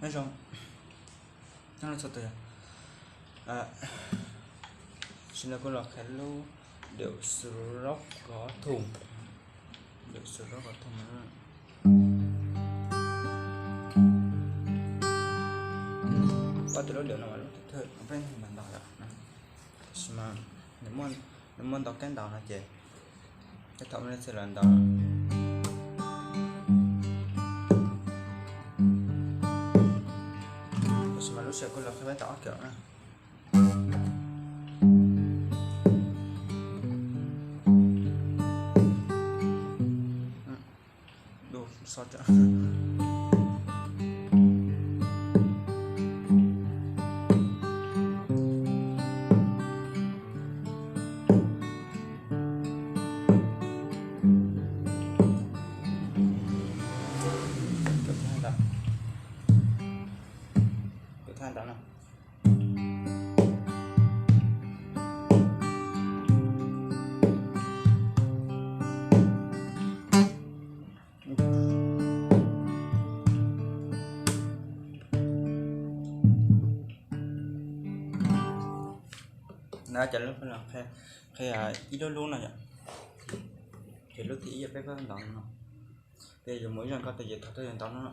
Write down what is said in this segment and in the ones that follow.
Nyob zoo, nyob zoo txhua tus. Sim no kuv los qhia lub điệu stroke qhov thum, điệu stroke qhov thum. Ob tug lub điệu no mas lub thwj thwj peb ntaus ntaus lawm, tab sis mas nws muaj ntau kab ntaus no ces tej thaum nej txhij los ntaus. Tab sis mas lub sij hawm kuv los qhia peb tau ob kawm na. Đô, so tra. Kawm thaj ntawd, kawm thaj ntawd no. Ntawd ces lub, qhia ib lub lub no yom. Ces lub thib ib yog peb pab ntaus no. Ces yuav mus ib zaug ko ces thov tau yog ntaus no.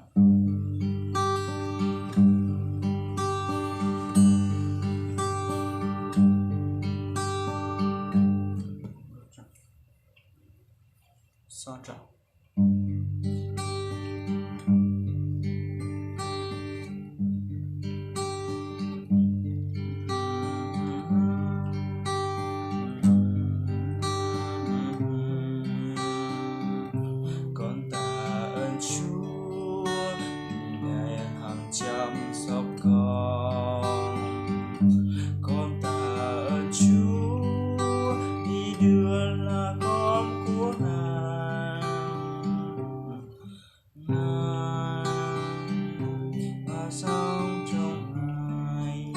So tra. Con ta ơn Chúa, Ngài hằng chăm sóc con. Con ta ơn Chúa, đi đưa là con của Ngài. Ngài và sống trong Ngài,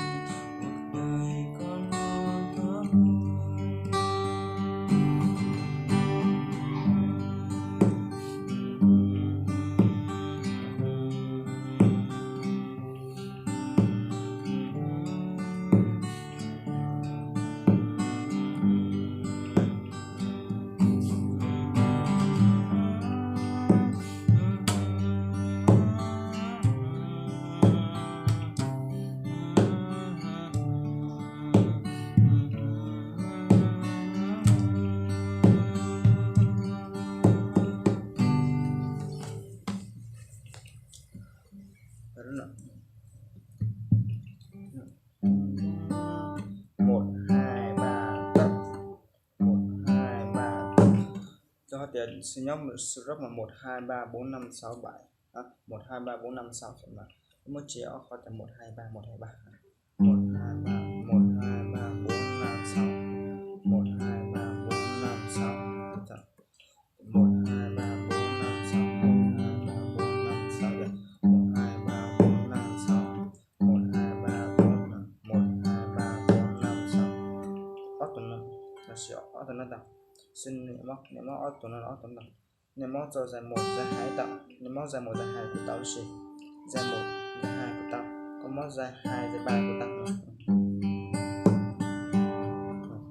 cuộc đời con luôn thơm. Một, hai, ba, một, hai, ba. Cho tias xin nhớ sự rất là một, hai, ba, bốn, năm, sáu, bảy. Hả? Một, hai, ba, bốn, năm, sáu, bảy. Muab chia ob qho tias một, hai, ba, một, hai, ba. Một, hai, ba, một, hai, ba, bốn, năm, sáu. Một, hai, ba, bốn, năm, sáu. Một, hai, ba, bốn, năm, sáu. Một, hai, ba, bốn, năm, sáu. Một, hai, ba, bốn, năm, sáu. Một, hai, ba, bốn, năm, một, hai, ba, bốn, năm, sáu. Ob tug no, no sis ob tug no ntag. Sim niam muab, niam muab ob tug no, ob tug no ntag. Niam muab txog zais một, zais hai tau, niam muab zais một, zais hai kuj tau, sis zais một, zais hai kuj tau, koj muab zais hai, zais ba kuj tau.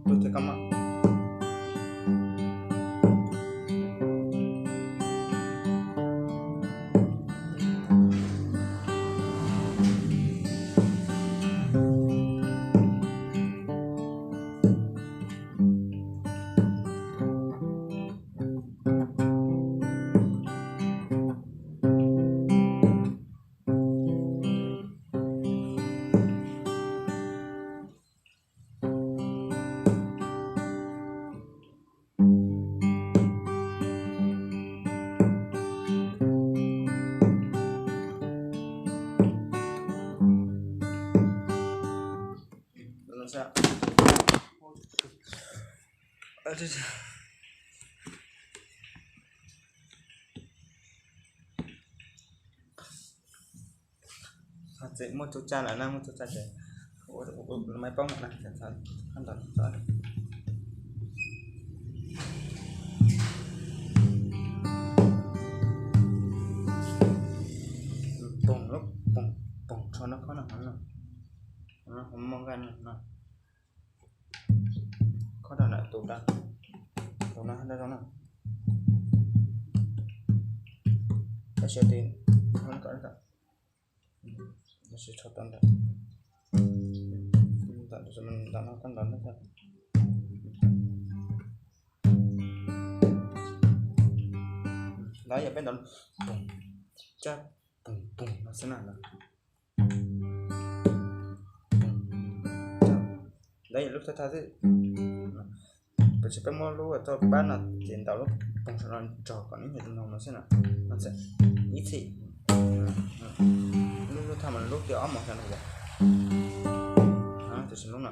Tus thiab koj muab. Txhob txwm, muaj txhua tsav lawm na, muaj txhua tsav ces ua, ua, ua maiv poob lawm na, txhob, txhob ntaus, txhob. Poog lub poog. Ho no khob no, ho no, ho no ho muaj nqaij no, khob rau ntawm tus da, tus no da zoo na. Tab sis tias, tab sis tso tau ntawm, ntawm no koj ntaus no, ntawd yog peb ntaus pum, cab pum pum no xwb na. Ntawd yog lub thawj thawj xwb. Tab sis peb muab lub toj pab no ces ntaus lub pum saum no nrog kom nws yog tus no xwb na. Ib txhij, lub thawj mas lub tias ob mus saum no yom. Tab sis lub no,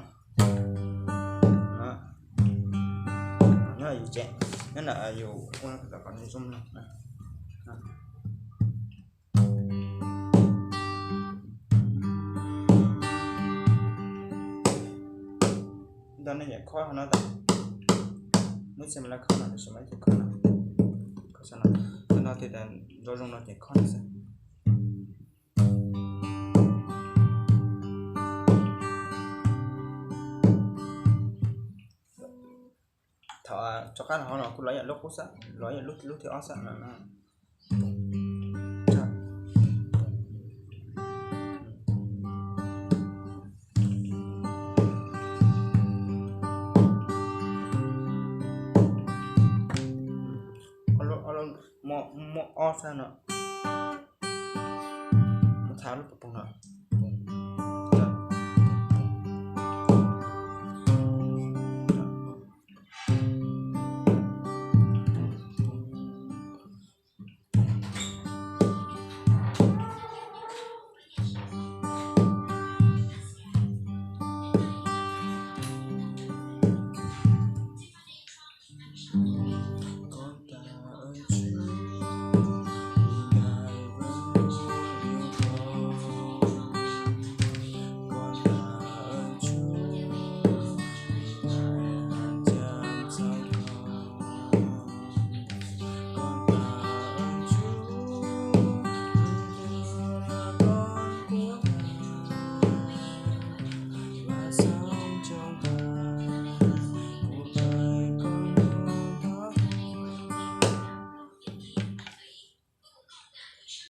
nyob yus tsev, nyob na yus ua kom nws zoo no. Ntawd nej nyiam khob ho no tas, muaj ib txhia mas lawv khob no, tab sis mas ib txhia khob no, khob saum no, no tias zoo zoo no ces khob no xwb. Thaum rov qab los ho no kuj los yog lub qub xwb, los yog lub thib ob xwb no. Muaj ob xwb no.